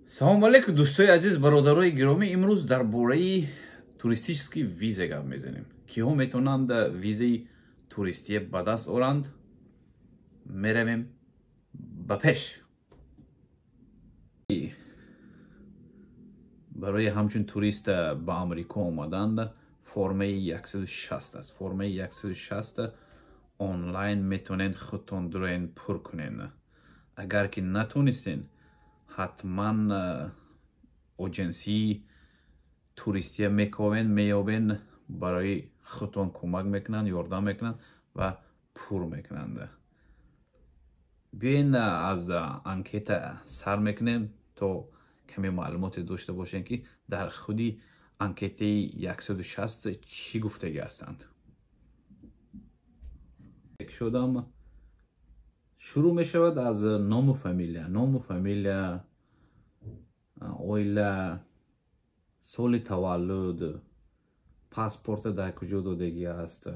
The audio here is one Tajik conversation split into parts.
Салому алейкум, дӯстои азиз, бародарои гиромӣ. Имрӯз дар бораи туристический виза гап мезанем. Киҳо метавонанд визаи туристия ба даст оранд? Меравем ба пеш. Барои ҳамчун турист ба Амрико омаданд формаи 160 аст. Формаи 160 онлайн метавонед худтон дуроен, пур кунед. Агар ки натонистен, ҳатман оҷенсии туристия мековен, меёбен, барои худтон кӯмак мекунанд, ёрдам мекунанд ва пур мекунанд. Биёен, аз анкета сар мекунем, то каме маълумоте дошта бошем, ки дар худи анкетаи 160 чӣ гуфтагӣ ҳастанд. Шудам, шурӯъ мешавад аз ному фамилия, ному фамилия, оила, соли таваллуд, паспорта дар куҷо додагӣ аст,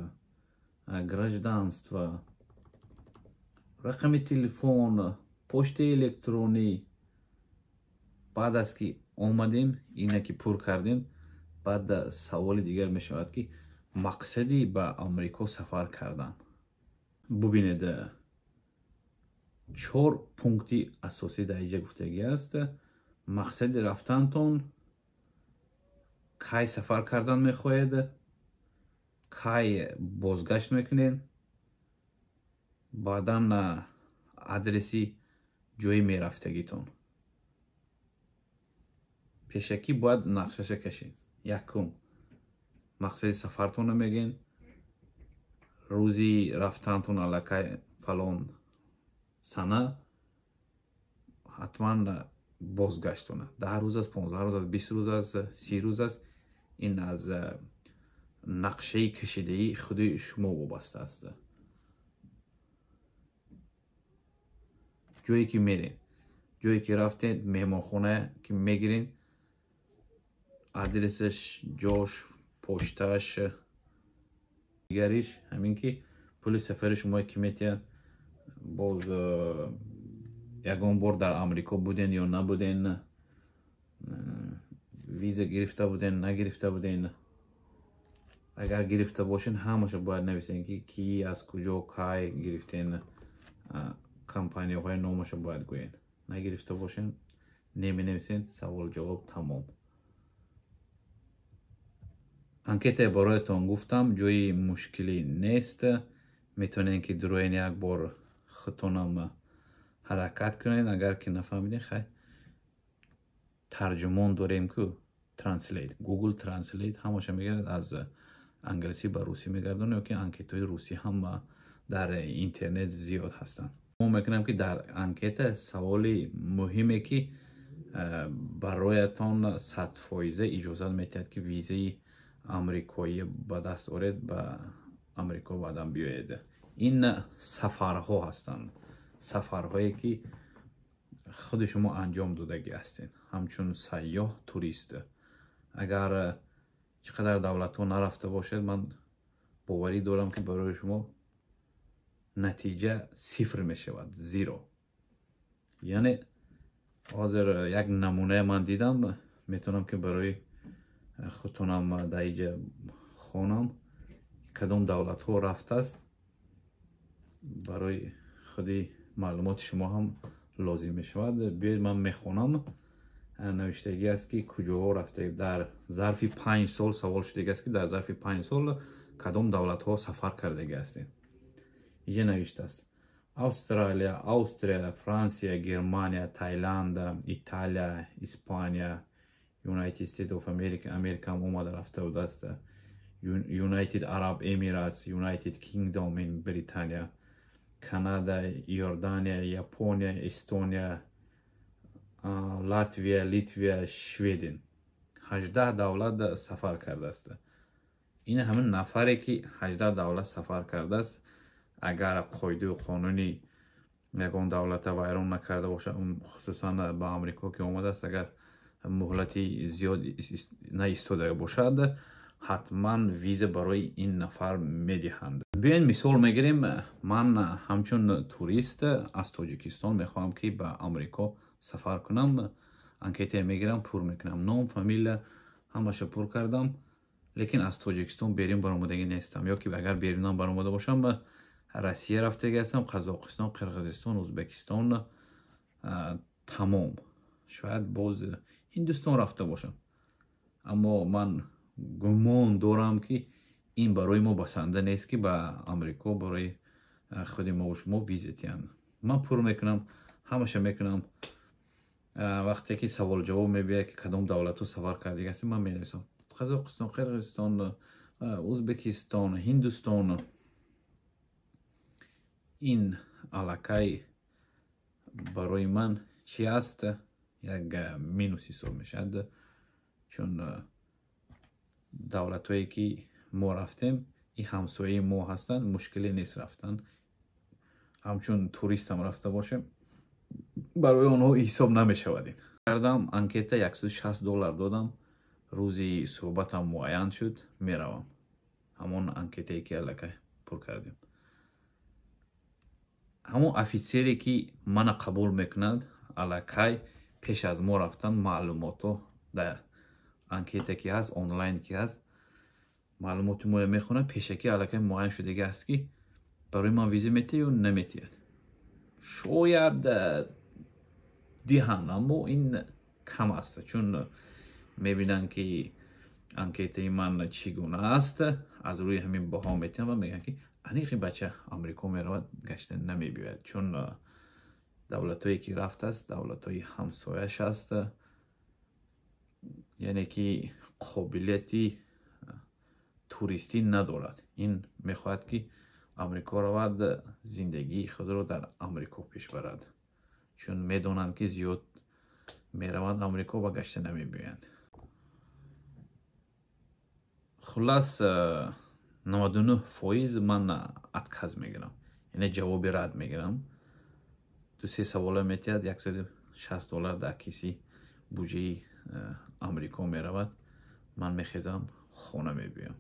гражданство, рақами телефон, почтаи электронӣ. Баъд аз ки омадем, ина ки пур кардем, баъд саволи дигар мешавад, ки мақсади ба Амрико сафар кардан. Бубинед, чор пункти асосӣ дар инҷа гуфтагӣ аст: мақсади рафтантон, кай сафар кардан мехоҳед, кай бозгашт мекунед, баъдан адреси ҷои мерафтагитон. Пешакӣ бояд нақшаша кашед. Якум, мақсади сафартонро мегӯед, рӯзи рафтантон аллакай фалон сана, ҳатман бозгаштона 10 рӯз аст, 15 рӯз аст, 20 рӯз аст, 30 рӯз аст, ин аз нақшаи кашидаи худи шумо вобаста аст. Ҷое ки меред, ҷое ки рафтед, меҳмонхона ки мегиред, адресаш, ҷош, поштааш. Дигариш ҳамин ки пули сафари шумо ки метиҳад, боз ягон бор дар Амрико буден ё набуден, виза гирифта буден, нагирифта буден. Агар гирифта бошен, ҳамаша бояд нависен, ки ки, аз куҷо, кай гирифтен, компанияҳои номаша бояд гӯен. Нагирифта бошен, неменависен. Савол ҷавоб тамом. Анкетае бароятон гуфтам, ҷои мушкилӣ нест. Метавонед, ки дуроен, як бор худтонам ҳаракат кунед. Агар ки нафаҳмидем, хай, тарҷумон дорем ку, Translate, Google Translate ҳамаша мегирад, аз англисӣ ба русӣ мегардонад, ё ки анкетаҳои русӣ ҳам дар интернет зиёд ҳастанд. Гумон мекунам, ки дар анкета саволи муҳиме, ки бароятон 100% иҷозат метиҳад, ки визаи амрикоӣ ба даст оред, ба Амрико баъдан биёед, ин сафарҳо ҳастанд, сафарҳое ки худи шумо анҷом додагӣ ҳастед ҳамчун сайёҳ, турист. Агар чӣ қадар давлатҳо нарафта бошед, ман боварӣ дорам, ки барои шумо натиҷа сифр мешавад, zero. Яъне ҳозир як намунае ман дидам, метавонам, ки барои худтонам дар инҷа хонам, кадом давлатҳо рафтааст. Барои худи маълумоти шумо ҳам лозим мешавад. Биёед, ман мехонам. Навиштагӣ аст, ки куҷоҳо рафта дар зарфи 5 сол. Савол шудагӣ аст, ки дар зарфи 5 сол кадом давлатҳо сафар кардагӣ ҳастед. Инҷа навиштааст: Австралия, Австрия, Франсия, Германия, Таиланд, Италия, Испания, United States of America, Америкаам омада рафта будааст, United Arab Emirates, United Kingdom in Британия, Канада, Иордания, Япония, Эстония, Латвия, Литвия, Шведен. 18 давлат сафар кардааст. Ин ҳамин нафаре, ки 18 давлат сафар кардааст, агар қоидаю қонуни ягон давлата вайрон накарда бошад, хусусан ба Амрико ки омадааст, агар муҳлати зиёд наистода бошад, ҳатман виза барои ин нафар медиҳанд. Биёен, мисол мегирем. Ман ҳамчун турист аз Тоҷикистон мехоҳам, ки ба Амрико сафар кунам. Анкетае мегирам, пур мекунам, ном, фамилия, ҳамаша пур кардам, лекин аз Тоҷикистон берун баромадагӣ нестам. Ё ки агар берунам баромада бошам, ба Россия рафтагӣ ҳастам, Қазоқистон, Қирғизистон, Ӯзбекистон, тамом. Шояд боз Ҳиндустон рафта бошам, аммо ман гумон дорам, ки ин барои мо басанда нест, ки ба Амрико барои худи мову шумо виза диҳанд. Ман пур мекунам, ҳамаша мекунам. Вақте ки савол ҷавоб мебиёяд, ки кадом давлатҳо сафар кардагӣ ҳастем, ман менависам: Қазоқистон, Қирғизистон, Ӯзбекистон, Ҳиндустон. Ин аллакай барои ман чи аст? Як минус ҳисоб мешавад, чун давлатҳое ки мо рафтем, ин ҳамсояи мо ҳастанд, мушкиле нест рафтан. Ҳамчун туристам рафта бошем, барои онҳо ҳисоб намешавад. Ин кардам анкета, 160 доллар додам. Рӯзи суҳбатам муайян шуд, меравам. Ҳамон анкетае ки аллакай пур кардем, ҳамон офитсере ки мана қабул мекунад, аллакай пеш аз мо рафтан маълумотҳо дар анкета ки ҳаст, онлайн ки ҳаст, маълумоти моя мехонад. Пешакӣ аллакай муайян шудагӣ аст, ки барои ман виза метиҳад ё наметиҳад. Шояд диҳанд, аммо ин кам аст, чун мебинанд, ки анкетаи ман чӣ гуна аст. Аз рӯи ҳамин баҳо метиҳанд ва мегӯянд, ки аниқи бача Амрико меравад, гашта намебиёяд, чун давлатҳое ки рафтааст, давлатҳои ҳамсояш аст, яъне ки қобилияти туристӣ надорад. Ин мехоҳад, ки Амрико равад, зиндагии худро дар Амрико пеш барад, чун медонанд, ки зиёд мераванд Амрико ва гашта намебиёянд. Хуллас, 99% ман отказ мегирам, яъне ҷавоби рад мегирам. Ду-се савола метиҳад, 160 доллар дар киси буҷаи Амрико меравад. Ман мехезам, хона мебиёям.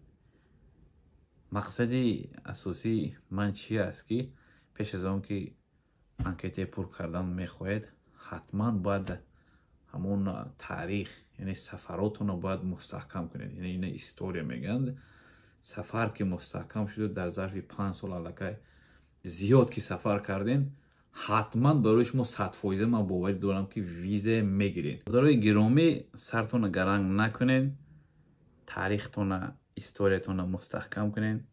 Мақсади асосии ман чи аст? Ки пеш аз он ки анкетаи пур кардан мехоҳед, ҳатман бояд ҳамон таърих, яъне сафаротонро бояд мустаҳкам кунед. Яъне ина история мегӯянд. Сафар ки мустаҳкам шуду, дар зарфи 5 сол аллакай зиёд ки сафар кардем, ҳатман барои шумо 100%-а ман боварӣ дорам, ки виза мегиред. Барои гиромӣ, сартонро гаранг накунед, таърихтона, историятонро мустаҳкам кунед,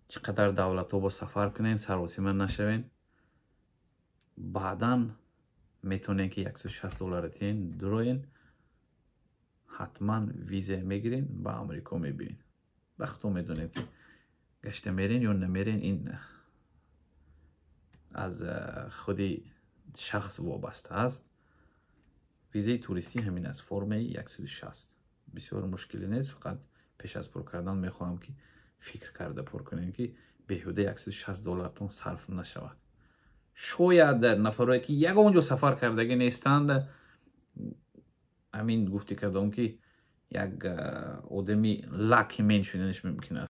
чӣ қадар давлатҳо бо сафар кунед, саросима нашавед. Баъдан метавонед, ки 160 доллара тиҳен, дуроен, ҳатман виза мегиред, ба Амрико мебиед. Вақто медонед, ки гашта мерен ё намерен, ин аз худи шахс вобаста аст. Визаи туристӣ ҳамин аст, формаи 160, бисёр мушкиле нест. Фақат пеш аз пур кардан мехоҳам, ки фикр карда пур кунем, ки беҳуда 160 доллартон сарф нашавад. Шояд нафарое ки ягон ҷо сафар кардагӣ нестанд, ҳамин гуфти кардам, ки як одами lucky man шуданаш мумкин аст.